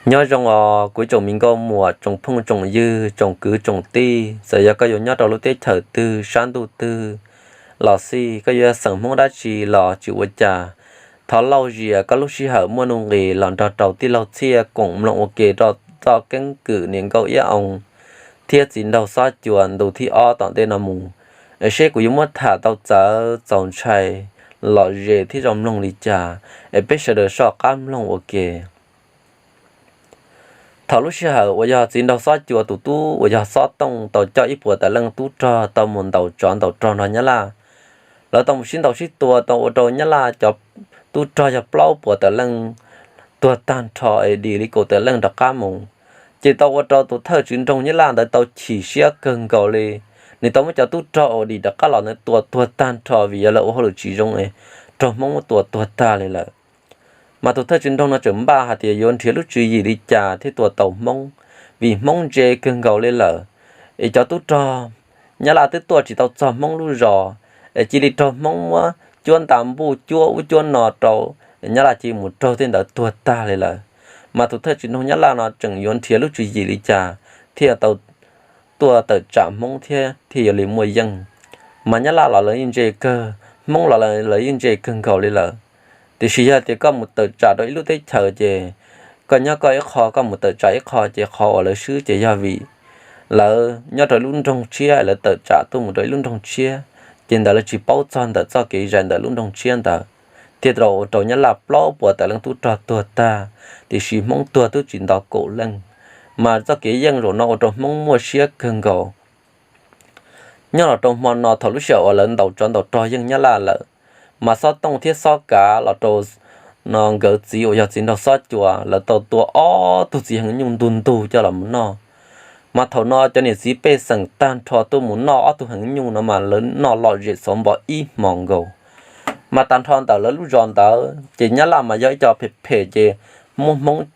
Nyob zoo os kuv tsoom me nkauj muam, tsoom phooj tsoom ywg, tsoom kwv tsoom tij, txawm yog koj yuav nyob rau lub teb chaws twg sab ntuj twg los xij, koj yuav xeem Hmoob dab tsi los tsis ua cas, thov lauj zias koj lub sij hawm muaj nuj nqis los nrog rau tij laug Txhiaj koom mloog ua ke rau txoj keeb kwm niam nkauj Iab Oo thiab txiv nraug Xob Cua ntu thib ob tom ntej no mus, es seb kuv yuav muab tham tau txawv txaus ntshai, lom zem thiab zoo mloog li cas, es peb sawv daws soj qab mloog ua ke. Thaum lub sij hawm uas yog txiv nraug Xob Cua tus tub uas yog Xob Tooj tau coj ib puas tawm leej tub rog tau mus ntaus tsov ntaus rog nrog Nyab Laj, lawv tau mus sib ntaus sib tua tau ua rau Nyab Laj cov tub rog yog plaub puas tawm leej tuag tag nrho es dim li kaum tawm leej rov qab mus. Ces tau ua rau tus thawj tswv nroog Nyab Laj ntawd tau chim siab kawg nkaus li. Nws tau muab cov tub rog uas dim rov qab los ntawd tua tuag tag nrho vim yog lawv ua hauj lwm tsis zoo, raug Hmoob muab tua tuag tag li lawm. Mas tus thawj tswv nroog no tseem npaj hais tias yuav nrhiav lub tswv yim li cas thiaj tua tau Hmoob, vim Hmoob ntse kawg nkaus li lawm. Es cov tub rog Nyab Laj twb tuaj tsis tau txog Hmoob lub zos, es cia li raug Hmoob muab cuab nta npuj cuab ub cuab no rau, Nyab Laj cia li mus raug tej ntawd tuag tag li lawm. Mas tus thawj tswv nroog Nyab Laj no tseem yuav nrhiav lub tswv yim li cas thiaj tau tuaj tawm tsam Hmoob thiab thiaj yuav li muaj yeej. Mas Nyab Laj los lawv yeej ntse kawg, Hmoob los lawv yeej ntse kawg nkaus li lawm. Tiam sis yog tias koj mus tawm tsam rau ib lub teb chaws ces koj nyob koj ib qho, koj mus tawm tsam ib qho ces qhov uas lawv swb ces yog vim lawv nyob rau ib lub nroog tshiab, lawv tawm tsam tuaj mus rau ib lub nroog tshiab, ces ntawd lawv tsis paub txog ntawm txoj kev zais ntawm lub nroog tshiab ntawd, thiaj rau ua rau Nyab Laj plaub puas tawm leej tub rog tuag tag, tiam sis Hmoob tuag twb tsis nto kaum leej. Mas txoj kev yeej zaum no ua rau Hmoob muaj siab kawg nkaus. Nyob los rau hmo no thaum lub sij hawm uas lawv ntaus tsov ntaus rog yeej Nyab Laj lawm, mas Xob Tooj thiab Xob Kav los rau no nkawd txiv uas yog txiv nraug Xob Cua, lawv tau tua ob tug txiv heev nyuj ntug ntug coj los mus noj. Mas thaum no cov niam txiv pej xeem tag nrho tuaj mus noj ob tug heev nyuj no mas lawv noj lom zem xov npo ib hmos nkaus. Mas tag nrho ntawm lawv lub zos ntawd ces Nyab Laj mas yog ib co phem phem ces muab Hmoob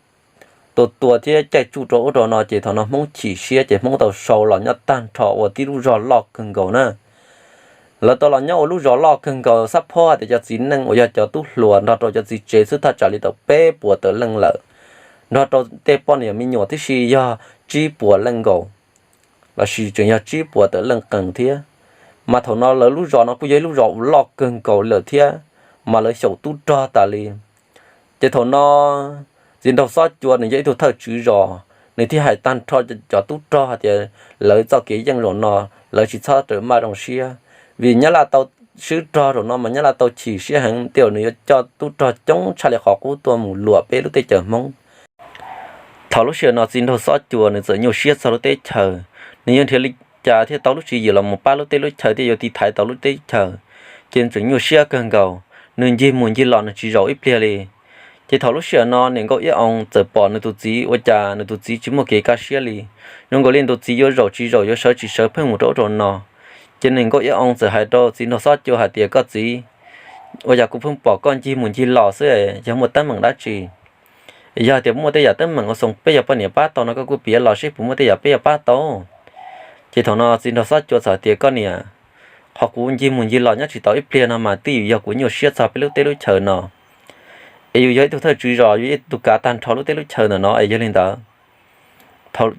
tua tua thiab caij tsuj rau ub rau no ces thaum no Hmoob chim siab ces Hmoob tau sau los nyob tag nrho ua tib lub zos loj kawg nkaus na. Lawv tau los nyob ua lub zos loj kawg nkaus, xab phob hais tias cov txiv neej uas yog cov tub hluas nrog rau cov txiv tsev xwb thaj tsam li tau peb puas tawm leej lawm, nrog rau tej poj niam me nyuam tib si yog tsib puas leej nkaus, lossis tseem yog tsib puas tawm leej qees thiab. Mas thaum no lawv lub zos no kuj yog ib lub zos uas loj kawg nkaus lawm thiab, mas lawv xyaum tub rog tas li. Ces thaum no txiv nraug Xob Cua nws yog ib tug thawj tswv zos, nws thiaj hais tag nrho cov tub rog hais tias lawv txoj kev yeej zaum no lawv tsis txhob rawm maj zoo siab, vim Nyab Laj tau swb rog zaum no mas Nyab Laj tau chim siab heev, tej zaum nws yuav coj tub rog coob tshaj li qhov qub tuaj mus luam peb lub teb chaws Hmoob. Thaum lub sij hawm no txiv nraug Xob Cua nws txawm nyuaj siab txog lub teb chaws, nws yuav nrhiav li cas thiaj tau lub tswv yim los mus pab lub teb lub chaw thiaj yuav tiv thaiv tau lub teb chaws, ces nws tseem nyuaj siab kawg nkaus, nws ncig mus ncig los nws tsis zaum ib pliag li. Ces thaum lub sij hawm no niam nkauj Iab Oo txawm pom nws tus txiv ua cas nws tus txiv tsis muaj kev kaj siab li, zoo nkaus li nws tus txiv yuav zaum tsis zaum yuav sawv tsis sawv pheej mus rau ub rau no. Ces niam nkauj Iab Oo txawm hais rau txiv nraug Xob Cua hais tias, koj txiv, ua cas kuv pheej pom koj ncig mus ncig los xwb, yog muaj teeb meem dab tsi? Yog tias muaj tej yam teeb meem ua xoo peb yog poj niam pab tau no koj kuj piav los seb puas muaj tej yam peb yuav pab tau. Ces thaum no txiv nraug Xob Cua txawm tias, koj niam, qhov kuv ncig mus ncig los nyob tsis tau ib pliag no mas twb yog kuv nyuaj siab txog peb lub teb lub chaws no, es yus yog ib tug thawj tswv zos, yus yog ib tug kav tag nrho lub teb lub chaws ntawm no, es yog li ntawd thaum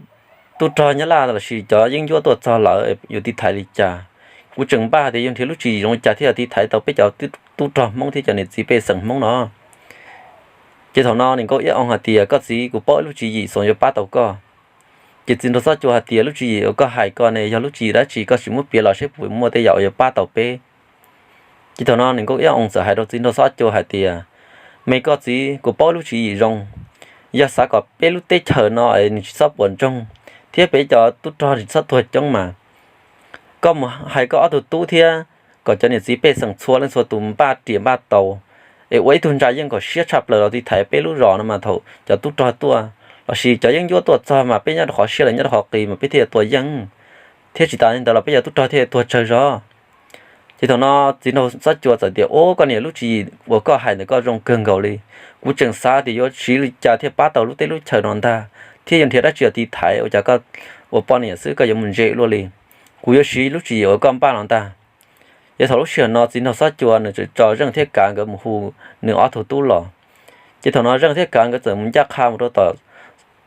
tub rog Nyab Laj lossis cov yeeb ncuab tuaj txog lawm yuav tiv thaiv li cas? Kuv tseem npaj hais tias yuav nrhiav lub tswv yim zoo li cas thiaj tiv thaiv tau peb cov tub rog Hmoob thiab cov niam txiv pej xeem Hmoob no. Ces thaum no niam nkauj Iab Oo hais tias, koj txiv, kuv paub ib lub tswv yim xyov yuav pab tau koj. Ces txiv nraug Xob Cua hais tias, lub tswv yim uas koj hais ko ne yog lub tswv yim dab tsi, koj sim muab piav los seb puas muaj tej yam uas yuav pab tau peb. Ces thaum no niam nkauj Iab Oo txawm hais rau txiv nraug Xob Cua hais tias, me koj txiv, kuv paub lub tswv yim zoo, yog xav kom peb lub teb chaws no es nws tsis txhob puas ntsoog, thiab peb cov tub rog tsis txhob tuag coob mas koj mus hais koj ob tug tub thiab kom cov niam txiv pej xeem txhua leej txhua tus npaj riam npaj taus, es ua ib tug ntsa yeej kom siab tshaj plaws los tiv thaiv peb lub zos no mas thaum cov tub rog tuaj lossis cov yeeb ncuab tuaj txog mas peb nyob rau qhov siab lawv nyob rau qhov qis mas peb thiaj tua yeej, thiab tsis tas li ntawd los peb cov tub rog thiaj tuag tsawg zog. Ces thaum no txiv nraug Xob Cua txawm tias, ua, koj niam, lub tswv yim uas koj hais ntawd koj zoo kawg nkaus li. Kuv tseem xav tias yuav siv li cas thiaj pab tau lub teb lub chaws no ntag, thiab yuav nrhiav dab tsi los tiv thaiv, ua cas koj ua poj niam xwb koj yuav mus ntse luaj li. Kuv yuav siv lub tswv yim uas koj npaj los ntag. Ces thaum lub sij hawm no txiv nraug Xob Cua nws tso Zeej thiab Kav nkawd mus hu nws ob tug tub los. Ces thaum no Zeej thiab Kav nkawd txawm mus ncaj qha mus rau tom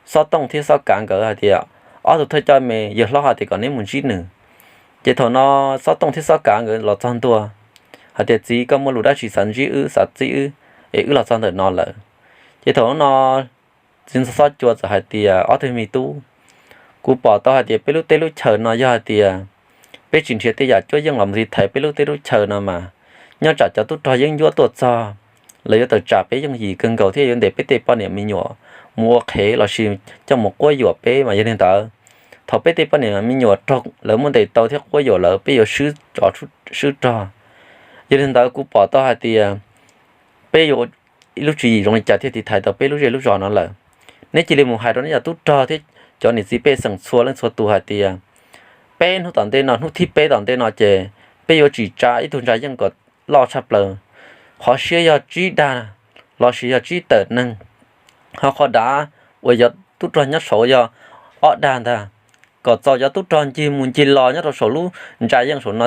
Xob Tooj thiab Xob Kav nkawd hais tias, ob tug thawj coj me, yawg hlob hais tias kom neb mus ntsib nws. Ces thaum no Xob Tooj thiab Xob Kav nkawd los txog ntua, hais tias, Txiv, koj muaj lus dab tsi xav ntsib wb, xav txib wb, es wb los txog ntawm no lawm. Ces thaum no txiv Xob Cua txawm hais tias, Ob tug me tub, kuv pom tau hais tias peb lub teb lub chaws no yog hais tias peb tsis nrhiav tej yam cuab yeej los mus tiv thaiv peb lub teb lub chaws no mas, nyob tsam cov tub rog yeeb ncuab tuaj txog, lawv yuav tawm tsam peb yooj yim kawg nkaus thiab yuav ntes peb tej poj niam me nyuam mus ua qhev lossis coj mus quab yuam peb mas. Yog li ntawd, thaum peb tej poj niam me nyuam raug lawv muab ntes tau thiab quab yuam lawm, peb yuav swb tsov swb rog. Yog li ntawd kuv pom tau hais tias peb yuav ib lub tswv yim zoo li cas thiaj tiv thaiv tau peb lub zej lub zos no lawm. Neb cia li mus hais rau neb cov tub rog thiab cov niam txiv pej xeem txhua leej txhua tus hais tias, peb hnub tom ntej no, hnub thib peb tom ntej no ces peb yuav tsim tsa ib tug ntsa yeej kom loj tshaj plaws, qhov siab yog tsib dag lossis yog tsib tawm neeg, ho qhov dav uas yog tub rog nyob saud yog ob dag ntag, kom txaus cov tub rog ncig mus ncig los nyob rau saum lub ntsa yeej saum no,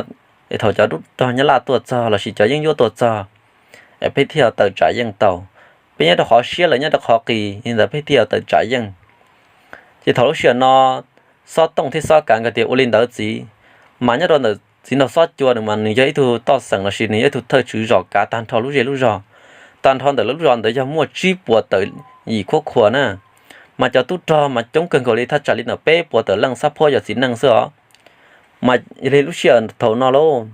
es thaum cov tub rog Nyab Laj tuaj txog lossis cov yeeb ncuab tuaj txog, peb thiaj tawm tsam yeej tau. Peb nyob rau qhov siab, lawv nyob rau qhov qis, li ntawd peb thiaj tawm tsam yeej. Ces thaum lub sij hawm no Xob Tooj thiab Xob Kav nkawd tias, Ua li ntawd txiv. Mas nyob rau ntawm txiv nraug Xob Cua nws mas nws yog ib tug toj xeem lossis nws yog ib tug thawj tswv zos kav tag nrho lub zej lub zog. Tag nrho ntawm lawv lub zos ntawd yog muaj tsib puas tawm yim khuab khua na, mas cov tub rog mas coob kawg nkaus li, thaj tsam li ntawm peb puas tawm leej, xab phuab yog txiv neej xwb os. Mas yog li lub sij hawm thaum no lauj,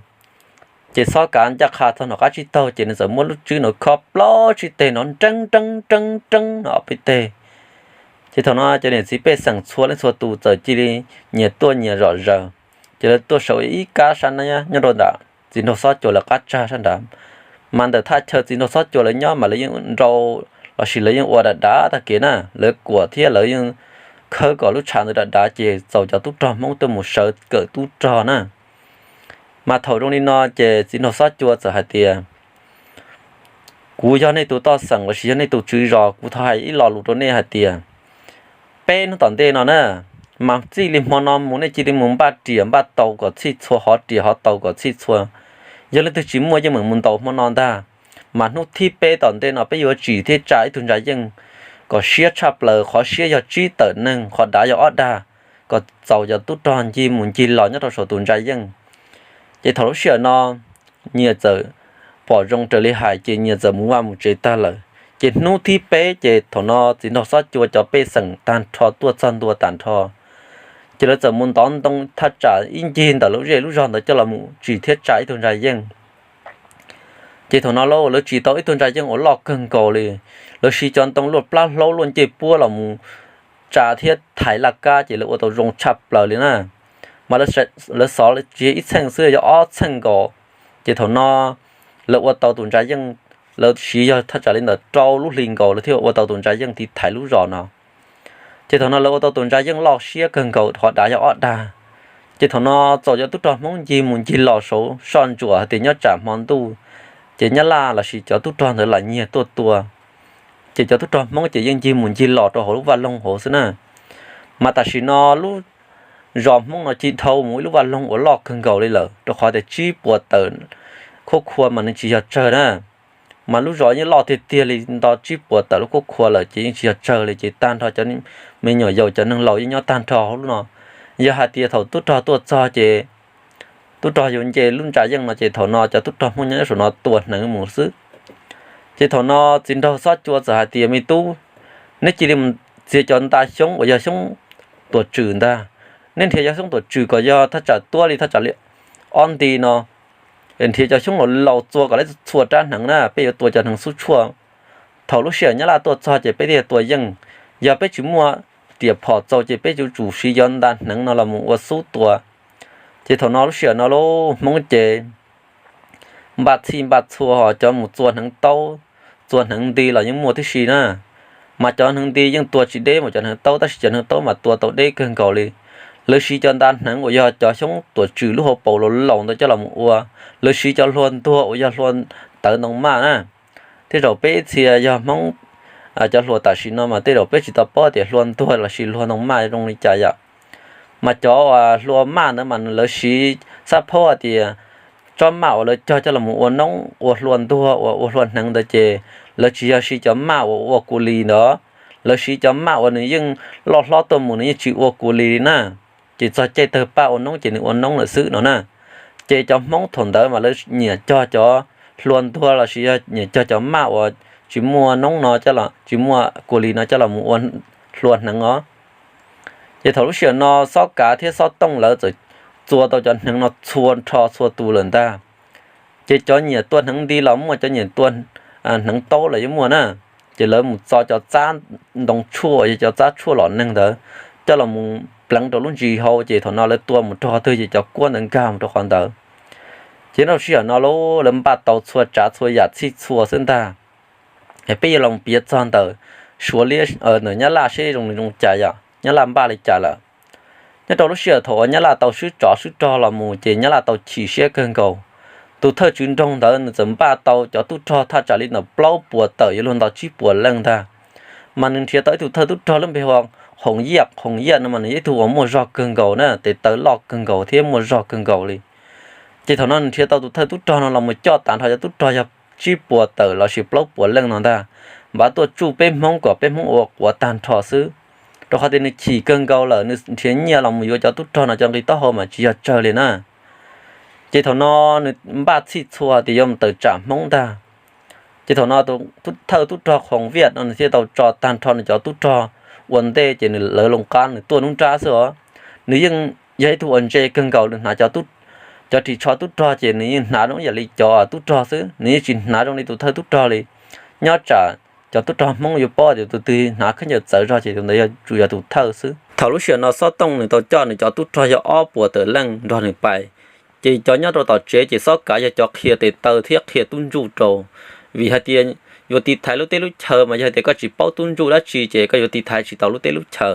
ces Xob Kav ncaj qha txog nram qab tsib taug ces nws txawm muab lub tswb no khob plaub tsib teg no nreeb nreeb nreeb nreeb no ob peb teg. Ces thaum no cov niam txiv pej xeem txhua leej txhua tus txawm cia li nyias tuaj nyias zom zaws, ces lawv tuaj sau ib kab sab nab nyob rau ntawm txiv nraug Xob Cua lawv qab tsag sab nrad. Mas ntawm thaj chaw txiv nraug Xob Cua lawv nyob mas lawv yeej nrau lossis lawv yeej ua dav dav tag kev na, lawv kuam thiab lawv yeej khawb kom lub tshav ntawd dav dav ces txaus cov tub rog Hmoob tuaj mus sawv kawm tub rog na. Mas thaum zoo li no ces txiv nraug Xob Cua txawm hais tias, Kuv yog nej tus toj xeem lossis yog nej tus tswv zos, kuv thov hais ib lo lus rau nej hais tias, peb hnub tom ntej no na, mas txij li hmo no mus nej cia li mus npaj riam npaj taus kom txhij txhua, hov riam hov taus kom txhij txhua. Yog leej twg tsis muaj yeej meem mus ntaus hmo no ntag. Mas hnub thib peb tom ntej no peb yuav tsim thiab tsa ib tug ntsa yeej kom siab tshaj plaws, qhov siab yog tsib tawm neeg, qhov dav yog ob dag, kom txaus cov tub rog ncig mus ncig los nyob rau saum tus ntsa yeej. Ces thaum lub sij hawm no nyias txawm pom zoo raws li hais ces nyias txawm mus vaj mus tsev tag lawm. Ces hnub thib peb ces thaum no txiv nraug Xob Cua cov pej xeem tag nrho tuaj txog ntua tag nrho, ces lawv txawm mus ntov ntoo thaj tsam ib ncig ntawm lub zej lub zog ntawd coj los mus tsim thiab tsa ib tug ntsa yeej. Ces thaum no lauj, lawv tsim tau ib tug ntsa yeej uas loj kawg nkaus li. Lawv siv cov ntoo luaj plab hlaub luaj ncej puab los mus tsa thiab thaiv laj kab ces lawv ua tau zoo tshaj plaws li na. Mas lawv xov tsis yog ib txheej xwb, yog ob txheej nkaus. Ces thaum no lawv ua tau tus ntsa yeej, lawv siv yog thaj tsam li ntawm rau lub hli nkaus lawv thiaj ua tau tus ntsa yeej tiv thaiv lub zos no. Ces thaum no lawv ua tau tus ntsa yeej loj siab kawg nkaus, qhov dav yog ob dag. Ces thaum no txaus cov tub rog Hmoob ncig mus ncig los saud soj ntsuam hais tias nyob tsam hmo ntuj ces Nyab Laj lossis cov tub rog ntawd lam nyiag tuaj tua. Ces cov tub rog Hmoob ces yeej ncig mus ncig los rau hauv lub vaj loog hauv xwb na. Mas tam sim no lub zos Hmoob no cig dhau mus ib lub vaj loog uas loj kawg nkaus li lawm, rau qhov tias tsib puas tawm khuab khua mas nws tsis yog tsawg na. Mas lub zos yeej loj tiag tiag li, nto tsib puas tawm lub khuab khua lawm ces yeej tsis yog tsawg li, ces tag nrho cov me nyuam yaus cov neeg laus yeej nyob tag nrho hauv lub no. Yog hais tias thaum tub rog tuaj txog ces tub rog yuav nce lub ntsa yeej no ces thaum no cov tub rog Hmoob nyob saum no tua hneev mus xwb. Ces thaum no txiv nraug Xob Cua txawm hais tias, Me tub, neb cia li mus txiav cov nta xyoob uas yog xyoob tuam tswm ntag. Neb nrhiav cov xyoob tuam tswm kom yog thaj tsam tuab li thaj tsam li ob nti no, nrhiav cov xyoob laus laus txua kom lawv txhua rab hneev na, peb yuav tua cov hneev xub tshuaj. Thaum lub sij hawm Nyab Laj tuaj txog ces peb thiaj tua yeej. Yog peb tsis muaj riam phom txaus ces peb yuav tsum siv cov nta hneev no los mus ua xub tua. Ces thaum no lub sij hawm no lub Hmoob ces npaj txhij npaj txhua, ho cov mus txua hneev taub, txua hneev nti los yeej muaj tib si na. Mas cov hneev nti yeej tua tsis deb mas cov hneev taub, tab sis cov hneev taub mas tua tau deb kawg nkaus li. Lawv siv cov nta hneev uas yog cov xyoob tuam tswm lub hauv paus laus laus ntawd coj los mus ua. Lawv siv cov hlua ntuag uas yog hlua tawv ntoo maj na. Tej zaum peb ib txhia yog Hmoob cov hluas tam sim no mas tej zaum peb tsis tau paub tias hlua ntuag lossis hlua ntoo maj zoo li cas yom. Mas cov uas hlua maj ntawd mas lawv siv xab phaub hais tias tsob maj uas lawv cog coj los ua noob ua hlua ntuag uas ua hlua hneev ntawd ces lawv tsis yog siv cov maj uas ua ku li ntawd. lawv siv cov maj uas nws yeej loj hlob tuaj mus nws yeej tsis ua kua li li na. Ces txog caij tawg paj ua noob ces nws ua noob lawm xwb no na. Ces cov Hmoob thaum ntawd mas lawv nyiam cog cov hlua ntuag los sis yog nyiam cog cov maj uas tsis muaj noob no, tsis muaj kua li no coj los mus ua hlua hneev os. Ces thaum lub sij hawm no Xob Kav thiab Xob Tooj lawv txawm txua tau cov hneev no txhua nrho txhua tus lawm ntag. Ces cov nyiam tua hneev nti los muaj, cov nyiam tua hneev taub los yeej muaj na. Ces lawv mus txo cov txab ntoo tshuaj, yog cov txab tshuaj lom neeg ntawd, coj los mus pleev rau lub ntsis hauv, ces thaum no lawv tua mus rau qhov twg ces cov kuab ntawd nkag mus rau qhov ntawd. Ces nyob rau sij hawm no lawv npaj tau txhua tsav txhua yam txhij txhua xwb ntag. Peb yuav los piav txog ntawm Suav liab ntawm Nyab Laj seb zoo li zoo cas, yog Nyab Laj npaj li cas lawm. Nyob rau lub sij hawm thaum uas Nyab Laj tau swb tsov swb rog los mus ces Nyab Laj tau chim siab kawg nkaus. Tus thawj tswv nroog ntawd nws txawm npaj tau cov tub rog thaj tsam li ntawm plaub puas tawm yuav luag nto tsib puas leej ntag. Mas nws nrhiav tau ib tug thawj tub rog lub npe hu ua Hoom Yaj. Hoom Yaj no mas nws yog ib tug uas muaj zog kawg nkaus na, tes taw loj kawg nkaus thiab muaj zog kawg nkaus li. Ces thaum no nws nrhiav tau tus thawj tub rog no los mus coj tag nrho cov tub rog yog tsib puas tawm los sis plaub puas leej no ntag, npaj tuaj tsuj peb Hmoob kom peb Hmoob ua quav tag nrho xwb. Rau qhov tias nws chim kawg nkaus lawm, nws nrhiav nyiaj los mus yuav cov tub rog no cov nqi taub hau mas tsis yog tsawg li na. Ces thaum no nws npaj txhij txhua tias yuav mus tawm tsam Hmoob ntag. Ces thaum no tus thawj tub rog Hoom Yaj no nws thiaj tau tso tag nrho nws cov tub rog ua ntej ces nws lawv loo qab nws tuaj nruab nrab xwb os. Nws yeej yog ib tug uas ntse kawg nkaus, nws hnav cov ris tsho tub rog ces nws yeej hnav zoo ib yam li cov tub rog xwb, nws yeej tsis hnav zoo li tus thawj tub rog li. Nyob tsam cov tub rog Hmoob yuav paub tias tus twg hnav khaub ncaws txawv zog ces tus ntawd yuav tsum yog tus thawj xwb. Thaum lub sij hawm no Xob Tooj nws tau coj nws cov tub rog yog ob puas tawm leej nrog nws pais. Ces cov nyob rau tom tsev ces Xob Kav yog cov qhia tes taw thiab qhia tub ntsuj rau, vim hais tias yuav tiv thaiv lub teb lub chaw mas yog hais tias koj tsis paub tub ntsuj dab tsi ces koj yuav tiv thaiv tsis tau lub teb lub chaw.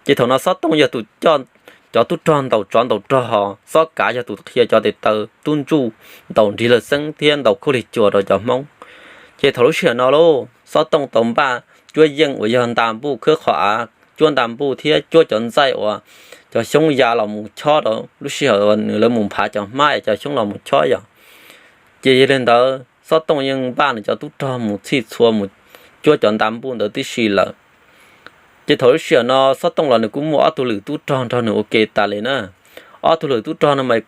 Ces thaum no Xob Tooj yog tus coj cov tub rog ntaus tsov ntaus rog, ho Xob Kav yog tus qhia cov tes taw tub ntsuj ntaus nrig lawg xeeb thiab ntaus khuj lig cua rau cov Hmoob. Ces thaum lub sij hawm no lauj, Xob Tooj tau npaj cuab yeej uas yog nta npuj khawb qhov av, cuab nta npuj thiab cuab cov ntxaij uas cov xyoob ya los mus chob rau lub sij hawm uas nws lawv mus nphav cov hmab es cov xyoob los mus chob yom. Ces yog li ntawd Xob Tooj yeej npaj nws cov tub rog mus txhij txhua mus cuab cov nta npuj ntawd tib si lawm. Ces thaum lub sij hawm no Xob Tooj los nws kuj muaj ob tug lwm tub rog nrog nws ua ke tas li na. Ob tug lwm tub rog no mas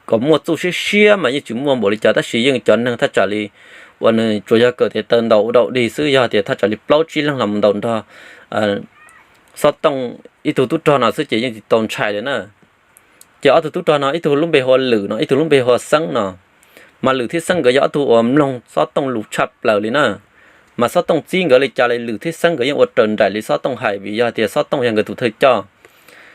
kom muaj txuj siab siab mas yeej tsis muaj npaum li cas, tab sis yeej cov neeg thaj tsam li uas nws tsuas yog kawm tes taw ntaus ua dau dig xwb, yog tias thaj tsam li plaub tsib leeg los mus ntaus nrog Xob Tooj ib tug tub rog no xwb ces yeej tsis tau ntshai li na. Ces ob tug tub rog no ib tug lub npe hu ua Lwm no, ib tug lub npe hu ua Xeeb no. Mas Lwm thiab Xeeb nkawd yog ob tug uas mloog Xob Tooj lus tshaj plaws li na. Mas Xob Tooj txib nkawd li cas li Lwm thiab Xeeb nkawd yeej ua raws nraim li Xob Tooj hais, vim yog tias Xob Tooj yog nkawd tus thawj coj.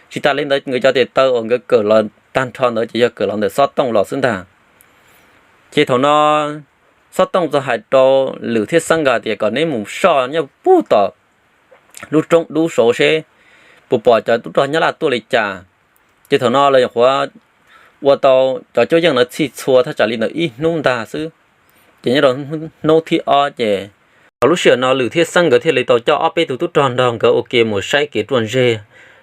Tsis tas li ntawd nkawd cov tes taw uas nkawd kawm los tag nrho ntawd ces yog kawm los ntawm Xob Tooj los xwb ntag. Ces thaum no Xob Tooj txawm hais rau Lwm thiab Xeeb nkawd tias kom neb mus soj nyob puag tom lub roob dub saud seb puas pom cov tub rog Nyab Laj tuaj li cas. Ces thaum no lawv nyuam qhuav ua tau cov cuab yeej ntawd txhij txhua thaj tsam li ntawm ib hnub ntag xwb. Ces nyob rau hnub thib ob ces thaum lub sij hawm no Lwm thiab Xeeb nkawd thiaj li tau coj ob peb tug tub rog nrog nkawd ua ke mus saib kev ruaj ntseg,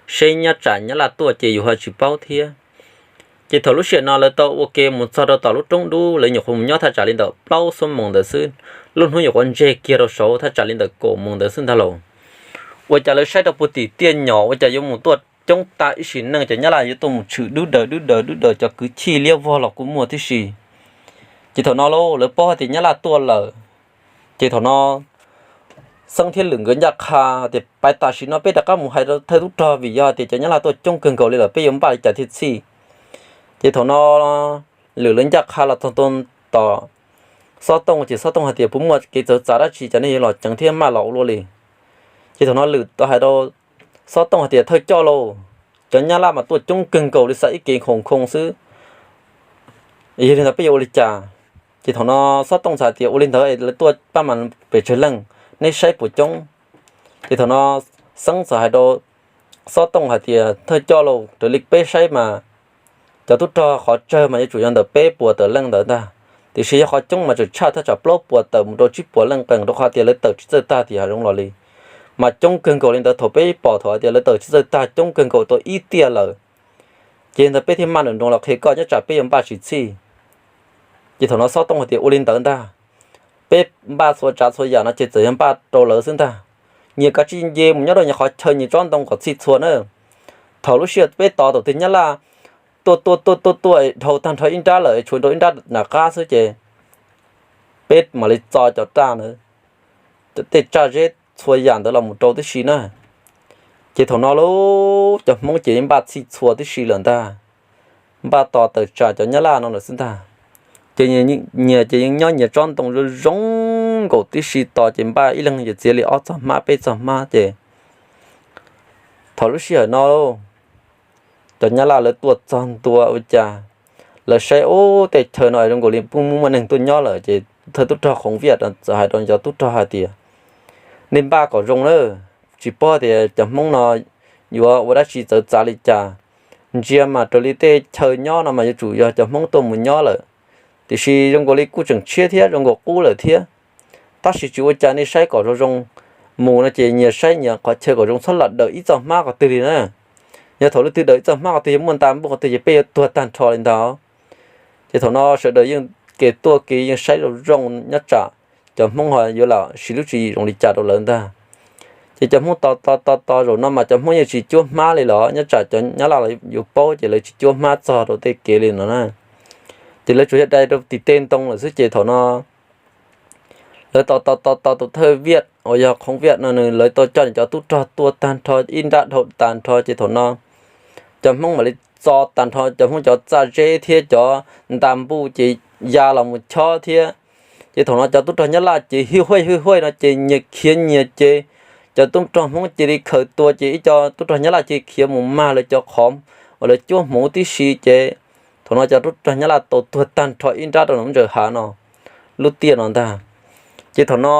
seb nyob tsam Nyab Laj tuaj ces yus ho tsis paub thiab. Ces thaum lub sij hawm no lawv tau ua ke mus txog rau tom lub roob dub, lawv nyuam qhuav mus nyob thaj tsam li ntawm plaub xuab moos ntawd xwb, lub hnub nyuam qhuav ntseg kiag rau saud thaj tsam li ntawm kaum moos ntawd xwb ntag lauj. Ua cas lawv saib rau puag tim tiaj nyom ua cas yuav mus tuaj coob tag ib sim neej, ces Nyab Laj yuav tuaj mus tshwm dub daws dub daws dub daws, cov kwv chij liab vog los kuj muaj tib si. Ces thaum no lauj, lawv paub hais tias Nyab Laj tuaj lawm. Ces thaum no Xeeb thiab Lwm nkawd ncaj qha tias pais tam sim no peb rov qab mus hais rau thawj tub rog, vim yog tias cov Nyab Laj tuaj coob kawg nkaus li lawm, peb yuav npaj li cas thiaj txhij. Ces thaum no Lwm lawv ncaj qha los txog tom Xob Tooj, ces Xob Tooj hais tias puas muaj kev txawv txav dab tsi cov nej yuav los ceev thiab maj los ua luaj li. Ces thaum no Lwm tau hais rau Xob Tooj hais tias thawj coj lauj, cov Nyab Laj mas tuaj coob kawg nkaus li, xav ib ke nkhaus nkhaus xwb. Yog li ntawd peb yuav ua li cas? Ces thaum no Xob Tooj txawm hais tias ua li ntawd lawv tuaj pab mas pes tsawg leej, neb saib puas coob. Ces thaum no Xeeb txawm hais rau Xob Tooj hais tias thawj coj lauj, raws li peb saib mas cov tub rog qhov tsawg mas yuav tsum yog ntawm peb puas tawm leej ntawd ntag, tiam sis yog qhov coob mas tseem tshaj thaj tsam plaub puas tawm mus rau tsib puas leej qees, rau qhov tias lawv tawm tsis txawj tag tias hav zoov los li. Mas coob kawg nkaus li ntawd thaum peb pom thaum hais tias lawv tawm tsis txawj tag coob kawg nkaus tau ib tiaj lawm, ces ntawd peb thiaj maj nroos los qhia koj nyob tsam peb yuav npaj tsis txhij. Ces thaum no Xob Tooj hais tias ua li ntawd ntag, peb npaj txhua tsav txhua yam no ces txawm yog npaj rau lawv xwb ntag. Nyias kav tsij nce mus nyob rau nyias qhov chaw nyias tsob ntoo kom txhij txhua na. Thaum lub sij hawm peb tos thaum twg nyab laj tuaj tuaj tuaj tuaj tuaj dhau tag nrho ib nrab lawm tshuav rau ib nrab nram qab xwb ces peb mam li txo cov raj ntawd, tej raj zeb txhua yam ntawd los mus rau tib si na. Ces thaum no lub cov Hmoob ces yeej npaj txhij txhua tib si lawm ntag, npaj tos tawm tsam cov nyab laj no lawm xwb ntag. Ces nyias ces yeej nyob nyias tsob ntoo zoo zoo nkaus tib si tos ces npaj ib leeg ces txiav li ob txoj hmab peb txoj hmab ces thaum lub sij hawm no cov nyab laj lawv tuaj txog ntua ua cas lawv saib ub tej chaw no zoo nkaus li pheej muaj muaj neeg tuaj nyob lawm ces thawj tub rog Khoov Viaj txawm hais rau cov tub rog hais tias, nej npaj kom zoo na, tsis paub tias cov Hmoob no yuav ua dab tsi txawv txav li cas. Ntsia mas raws li tej chaw nyob no mas yuav tsum yog cov Hmoob tuaj mus nyob lawm, tiam sis zoo nkaus li kuj tseem tshiab thiab zoo nkaus qub lawm thiab. Tab sis tsis ua cas, nej saib kom zoo zoo mus no ces nyias saib nyias qhov chaw kom zoo txhob lam daws ib txoj hmab qhov twg li na. Yog thaum leej twg daws ib txoj hmab qhov twg yog muaj nta npuj qhov twg ces peb yuav tuag tag nrho li ntawd. Ces thaum no sawv daws yeej kev tuaj kev yeej saib zoo zoo nyob tsam cov Hmoob ho yuav lam siv lub tswv yim zoo li cas rau lawv ntag. Ces cov Hmoob tos tos tos tos zaum no mas cov Hmoob yeej tsis cuab hmab li los nyob tsam cov nyab laj los yuav paub ces lawv tsis cuab hmab txog rau tej kev li no na. Ces lawv tsuas yog dai rau tim tej ntoo lawm xwb ces thaum no lawv tos tos tos tos tus thawj Viaj uas yog Khoov Viaj no nws lawv tau coj nws cov tub rog tuaj tag nrho ib nrab dhau tag nrho ces thaum no cov Hmoob mam li txo tag nrho cov Hmoob cov txaj zeb thiab cov nta npuj ces ya los mus chob thiab. Ces thaum no cov tub rog nyab laj ces hwj huaj hwj huaj no ces nyias khiav nyias ces cov tub rog Hmoob cia li khaws tua ces ib co tub rog nyab laj cia li khiav mus mag lawv cov qhov uas lawv cuab hmuv tib si ces thaum no cov tub rog nyab laj tau tuag tag nrho ib nrab rau lub ntsaws hav no lub tiaj no ntag. Ces thaum no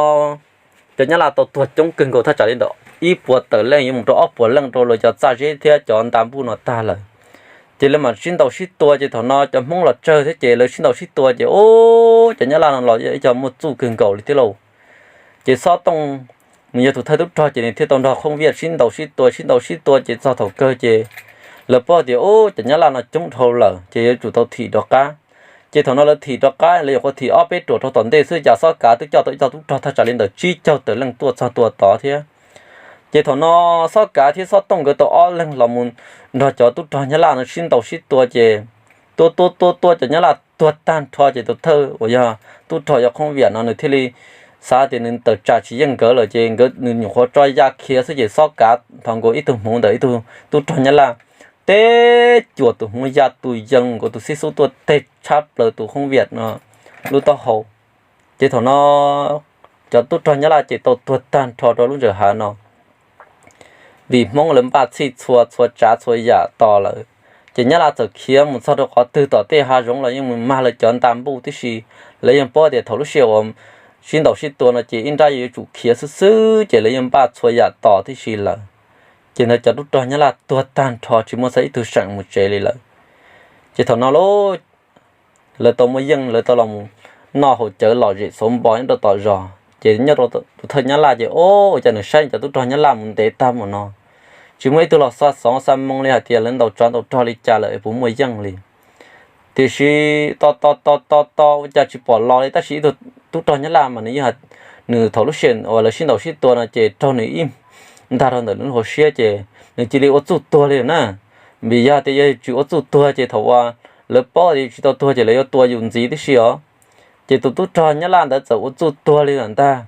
cov nyab laj tau tuag coob kawg nkaus thaj tsam li ntawm ib puas tawm leej yuav mus rau ob puas leej rau lawv cov txaj zeb thiab cov nta npuj no tag lawm. Ces lawv mam sib ntaus sib tua ces thaum no cov Hmoob los tsawg thiab ces lawv sib ntaus sib tua ces ub cov nyab laj no los ib co muaj txuj kawg nkaus li thiab lauj. Ces Xob Tooj nws yog tus thawj tub rog ces nws thiaj tau nrog Khoov Viaj sib ntaus sib tua sib ntaus sib tua ces txog thaum kawg ces lawv paub tias ub cov nyab laj no coob dhau lawm ces yuav tsum tau thim rov qab. Ces thaum no lawv thim rov qab lawv yuav qhuav thim ob peb ruam rau tom ntej xwb cas Xob Kav twb coj tau ib co tub rog thaj tsam li ntawm tsib caug tawm leej tuaj txog tua tod thiab. Ces thaum no Xob Kav thiab Xob Tooj nkawd tau ob leeg los mus nrog cov tub rog nyab laj no sib ntaus sib tua ces tua tua tua tua cov nyab laj tuag tag nrho ces tus thawj uas yog tub rog yog Khoov Viaj no nws thiaj li xav tias nws tawm tsam tsis yeej nkawd lawm ces nkawd nws nyuam qhuav tso ya khiav xwb ces Xob Kav thov nkaus ib tug hmuv ntawm ib tug tub rog nyab laj teb cuam tus hmuv ya tus yees nkaus tus xib xub tuaj teg tshab plaws tus Khoov Viaj no lub taub hau. Ces thaum no cov tub rog nyab laj ces tau tuag tag nrho rau lub ntsaws hav no. Vim Hmoob lawv npaj txhij txhua txhua tsav txhua yam tos lawm, ces nyab laj txawm khiav mus txog rau qhov twg tom tej hav zoov los yeej mus mag lawv cov nta npuj tib si. Lawv yeej paub tias thaum lub sij hawm uas sib ntaus sib tua no ces ib nrab yuav tsum khiav xwb xwb ces lawv yeej npaj txhua yam tos tib si lawm. Ces ntawd cov tub rog nyab laj tuag tag nrho tsis muaj txog ib tug seem mus tsev li lawm. Ces thaum no lub lawv tau muaj yeej lawv tau los noj haus cawv lom zem xauv npo nyob rau tom zos ces nyob rau tus thawj nyab laj ces ua cas nws saib cov tub rog nyab laj mus ntev tag mus no, tsis muaj ib tug los xa xov xa moo li hais tias lawv ntaus tsov ntaus rog li cas lawm es puas muaj yeej li. Tiam sis tos tos tos tos tos ua cas tsis pom los li tab sis ib tug tub rog nyab laj mas nws yeej, nws thaum lub sij hawm uas lawv sib ntaus sib tua no ces raug nws ib ntag rau ntawm nws lub hauv siab ces nws cia li ua txuj tuag li na. Vim yog tias yog tsis ua txuj tuag ces thaum uas lawv paub tias tsis tau tuag ces lawv yuav tua yus ntxiv tib si os. Ces tus tub rog nyab laj ntawd txawm ua txuj tuag li lawm ntag.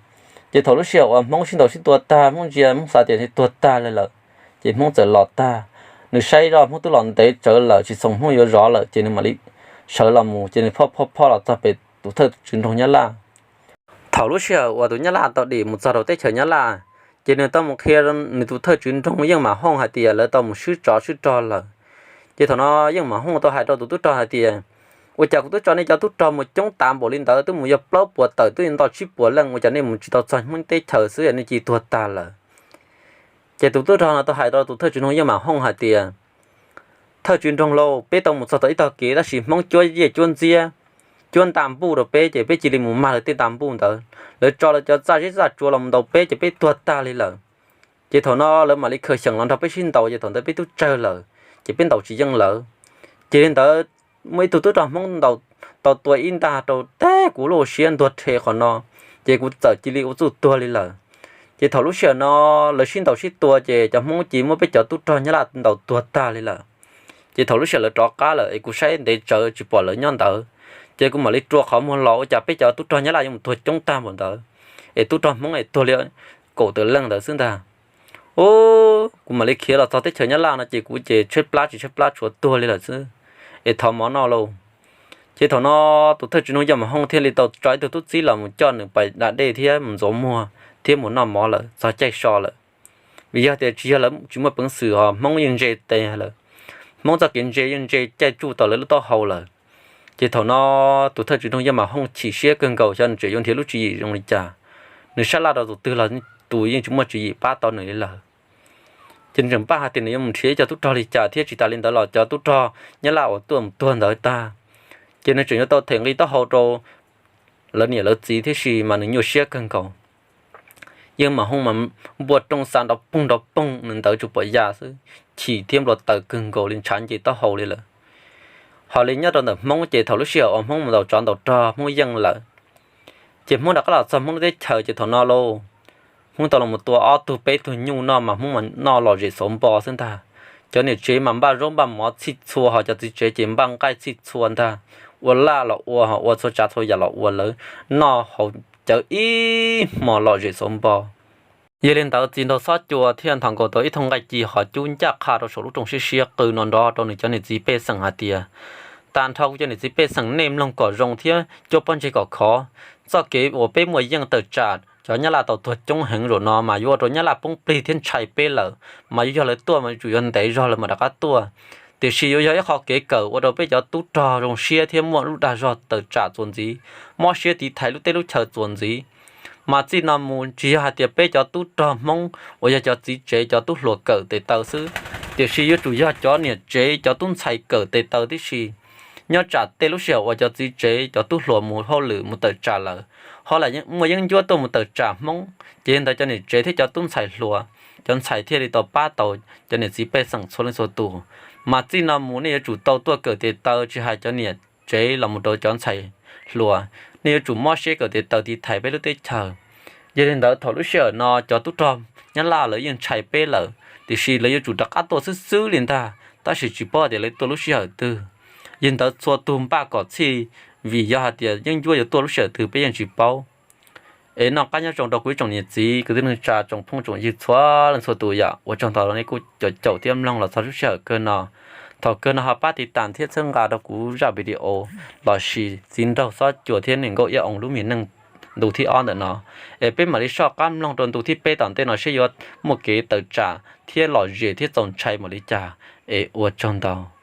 Ces thaum lub sij hawm uas Hmoob sib ntaus sib tua tag Hmoob ntsia Hmoob xav tias tuag tag li lawm, ces Hmoob txawm los tag. Nws saib zoj Hmoob twb los ntev tsawv lawm tsis txhoov Hmoob yuav zov lawm ces nws mam li sawv los mus ces nws phoj phoj phoj los txog pem tus thawj tswv nroog nyab laj. Thaum lub sij hawm uas tus nyab laj tau dim mus txog rau teb chaws nyab laj, ces nws tau mus qhia nws tus thawj tswv nroog Yeej Mam Hooj hais tias lawv tau mus swb tsov swb rog lawm. Ces thaum no Yeej Mam Hooj tau hais rau tus tub rog hais tias, ua cas kuv twb tso nej cov tub rog mus coob tas npaum li ntawd, twb mus yog plaub puas tawm twb nto tsib puas leej, ua cas nej mus tsis tau txog Hmoob teb chaws xwb nej cia li tuag tag lawm? Ces tus tub rog no tau hais rau tus thawj tswv nroog Yeej Mam Hooj hais tias, thawj tswv nroog lauj, peb tau mus txog tau ib tog kev tab sis Hmoob cuab yiaj cuab ntxiab, cuab nta npuj rau peb ces peb cia li mus mag lawv tej nta npuj ntawd. Lawv tso lawv cov txaj zeb txaj tsua los ntaus peb ces peb tuag tag li lawm. Ces thaum no lawv mam li khaws xyeem los nrog peb sib ntaus ces thaum ntawd peb twb tsawg lawm ces peb ntaus tsis yeej lawv. Ces li ntawd muaj ib tug tub rog Hmoob ntaus tau tua ib ntaj rau teb kuv lub siab ntuag rhe qhov no, ces kuv txawm cia li ua txuj tuag li lawm. Ces thaum lub sij hawm no lawv sib ntaus sib tua ces cov Hmoob ces muab peb cov tub rog Nyab Laj ntaus tuag tag li lawm. Ces thaum lub sij hawm lawv rov qab lawm es kuv saib ntev tsawv tsis pom lawv nyob ntawd, ces kuv mam li rua qhov muag los ua cas peb cov tub rog Nyab Laj yuav mus tuag coob tag npaum ntawd, es tub rog Hmoob es tuag li kaum tawm leej ntawd xwb ntag. Ub, kuv mam li khiav los txog teb chaws Nyab Laj no ces kuv ces tshaib plab tsis tshaib plab tshuav tuag li lawm xwb, es thov mov noj lauj. Ces thaum no tus thawj tswv nug Yaj Mam Hooj thiaj li tau tso ib tug tub txib los mus coj nws pais da dej thiab mus ntxuav muag thiab mus noj mov lawm txog caij so lawm. Vim yog tias tsis yog lawv tsis muaj peev xwm ho Hmoob yeej ntse tes lawm, Hmoob txoj kev ntse yeej ntse caij tsuj tau lawv lub taub hau lawm. Ces thaum no tus thawj tswv nug Yaj Mam Hooj chim siab kawg nkaus xyov nws tseem yuav nrhiav lub tswv yim zoo li cas. Nws sab laj rau tus twg los tus yeej tsis muaj tswv yim pab tau nws li lawm. Ces nws tseem npaj hais tias nws yuav mus nrhiav ib co tub rog li cas thiab tsis tas li ntawd los cov tub rog Nyab Laj uas tuaj mus tuag ntawd tag, ces nws tseem yuav tau them nqi taub hau rau lawv niam lawv txiv thiab si mas nws nyuaj siab kawg nkaus. Yeej Mam Hooj mas npua rooj xa nrov poog nrov poog nws ntawd tsuas pom ya xwb, chim thiab npau taws kawg nkaus li ntshav nce taub hau li lawm. Ho li nyob rau ntawm Hmoob ces thaum lub sij hawm uas Hmoob mus ntaus tsov ntaus rog Hmoob yeej lawm, ces Hmoob rov qab los txog Hmoob lub teb chaws ces thaum no lauj, Hmoob tau los tua ob tug peb tug nyuj noj mas Hmoob mas noj lom zem xauv npo xwb ntag. Cov niam tsev mas npaj zaub npaj mov txhij txhua ho cov txiv tsev ces npaj nqaij txhij txhua ntag, ua laj los ua ho ua txhua tsav txhua yam los ua lawv noj haus cawv ib hmos lom zem xauv npo. Yog li ntawd txiv nraug Xob Cua thiaj nthos nkaus tau ib thooj nqaij ci ho cub ncaj qha rau saum lub rooj siab siab qw no nrov rau nws cov niam txiv pej xeem hais tias, tag nrho kuv cov niam txiv pej xeem nej mloog kom zoo thiab cua pob ntseg kom khov. Txoj kev uas peb muaj yeej tawm tsam cov Nyab Laj tau tuag coob heev zaum no mas yuav ua rau Nyab Laj poob plig thiab ntshai peb lawm, mas yuav yog lawv tuaj mas yuav tsum yuav ntev zog lawv mam rov qab tuaj. Tiam sis yuav yog ib qho kev kawm ua rau peb cov tub rog zoo siab thiab muaj lub dag zog tawm tsam txuas ntxiv, mob siab tiv thaiv lub teb lub chaw txuas ntxiv. Mas txij no mus tsis yog hais tias peb cov tub rog Hmoob uas yog cov txiv tsev cov tub hluas kawm tes taw xwb, tiam sis yuav tsum yog cov niam tsev cov tub ntxhais kawm tes taw tib si. Nyob tsam tej lub sij hawm uas cov txiv tsev cov tub hluas mus hauj lwm mus tawm tsam lawm, ho lam muaj yeeb ncuab tuaj mus tawm tsam Hmoob, ces li ntawd cov niam tsev thiab cov tub ntxhais hluas, cov ntxhais thiaj li tau pab tau cov niam txiv pej xeem txhua leej txhua tus. Mas txij no mus nej yuav tsum tau tuaj kawm tes taw tsis hais cov niam tsev los mus rau cov ntxhais hluas, nej yuav tsum mob siab kawm tes taw tiv thaiv peb lub teb chaws. Yog li ntawd thaum lub sij hawm no cov tub rog Nyab Laj lawv yeej ntshai peb lawm, tiam sis lawv yuav tsum rov qab tuaj xwb xwb li ntag, tab sis tsis paub tias lawv tuaj lub sij hawm twg. Yog li ntawd txhua tus npaj kom txhij, vim yog hais tias yeeb ncuab yuav tuaj lub sij hawm twg peb yeej tsis paub. Es noj qab nyob zoo rau kuv ib tsoom niam txiv kwv tij neej tsa tsoom phooj tsoom ywg txhua leej txhua tus yom. Ua tsaug ntau rau nej kuj caum caum thiab mloog los txog lub sij hawm kawg no. Thaum kawg no ho pab tiv tas thiab txhawb nqa rau kuv zaj video lossis txiv nraug Xob Cua thiab niam nkauj Iab Oo lub me neej ntu thib ob ntawm no. Es peb mam li soj qab mloog rau ntu thib peb tom ntej no seb yuav muaj kev tawm tsam thiab lom zem thiab txaus ntshai npaum li cas. Es ua tsaug ntau.